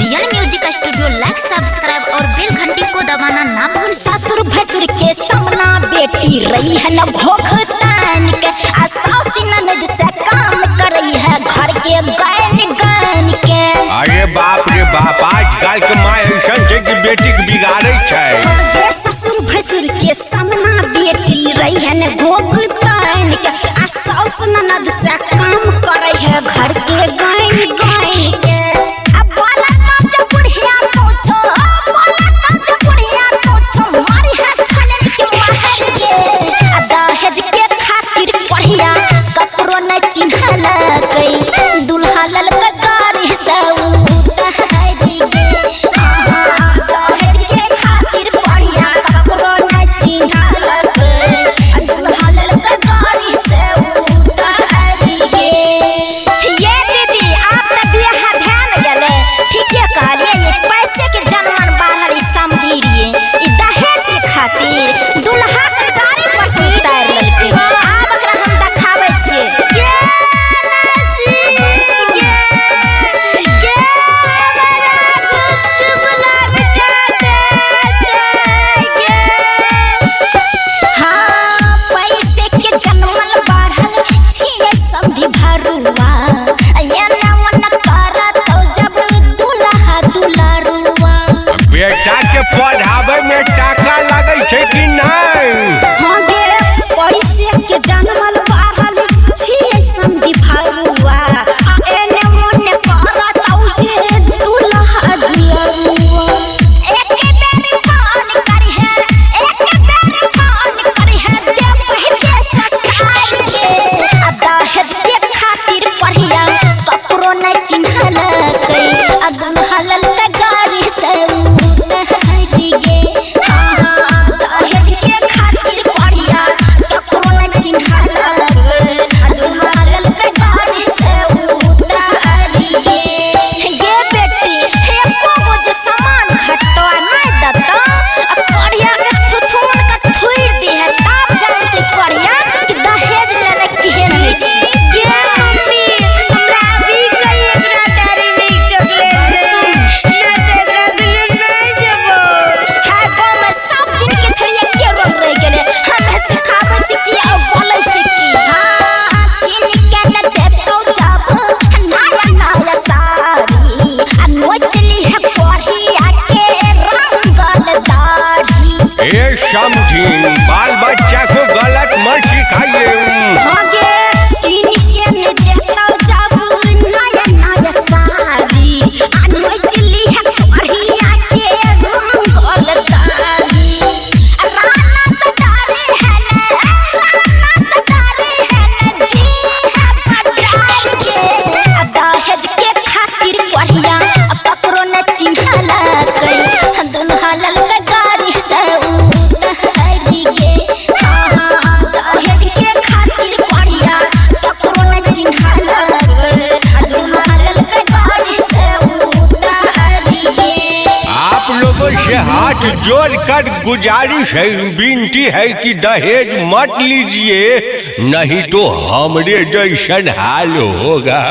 Real music studio like subscribe और बेल घंटी को दबाना ना भूल। ससुर भसुर के सामना बेटी रही है न घोख तान के, आ सास ननद से काम करई है घर के गायन गायन के। अरे बाप रे बाप, आजकल के माँ ऐसन छै कि बेटी के बिगाड़ै छै। गे ससुर भसुर के सामना बेटी रही है न घोख तान के, आ सास ननद से काम करई है घर के गायन गायन के। दुल्हा ललका गाड़ी से उतारी गे, दहेज के खातिर बढ़िया ककरो न चिन्हलकै, दुल्हा ललका गाड़ी से उतारी गे। ये दीदी आप त बियाह भए न गेलै, ठीके कहलियै, ये पैसे के जनमन बाहर ई समधी रे, ई दहेज के खातिर दुल्हा के गाड़ी पर से उतारि लेलकै। आब एकरा हम देखाबै छियै। बेटा के पढ़ावे में टाका लगै छै कि नहीं? हाँ गे, पैसे के जनमल बाहर छियै समधी भरुआ, आ एने ओने करत औ जे दुल्हा दुलरुआ। एक बेर फोन करिहे, एक बेर फोन करिहे, दे पहिले ससुराल के। आ दहेज के खातिर बढ़िया ककरो नै चिन्हलकै, आ दुल्हा ललका गाड़ी से उतारी गे। दहेज के खातिर बढ़िया ककरो नै चिन्हलकै, आ दुल्हा ललका गाड़ी से उतारी गे। गे बेटी, एको गो जे सामान घटतो आ नै देतो, आ कढ़िया के थुथुन के थुरि दिहे, तब जानतै कढ़िया कि दहेज लेने केहन होइ छै। गे मम्मी, हमरा अभी कही एकरा डेयरी मिल्क चॉकलेट दे, नहि तऽ एकरा संगे नहि जेबौ। हर गाँव में सब दिन के छड़िया के रंग रह गेलै, हमे सिखाबै छी कि आ बोलै छी कि। हाँ, किन के न देतौ जब नया नया साड़ी, आ नोचली है कढ़िया के रंगल दाढ़ी। ए समधिन, बाल बच्चा को गलत मत सिखाइए। हाँ गे, किन के न देतौ जब नया नया साड़ी, आ नोचली है कढ़िया के रंगल दाढ़ी। राना से डरे है न, राना से डरे है न, दी है बजार के। आ दहेज के खातिर बढ़िया ककरो न चिन्हलकै, दुल्हा ललका गाड़ी से उतारी गे। दहेज के खातिर बढ़िया ककरो न चिन्हलकै, दुल्हा ललका गाड़ी से उतारी गे। आप लोगों से हाथ जोड़कर गुजारिश है, विनती है कि दहेज मत लीजिए, नहीं तो हमरे जैसन हाल होगा।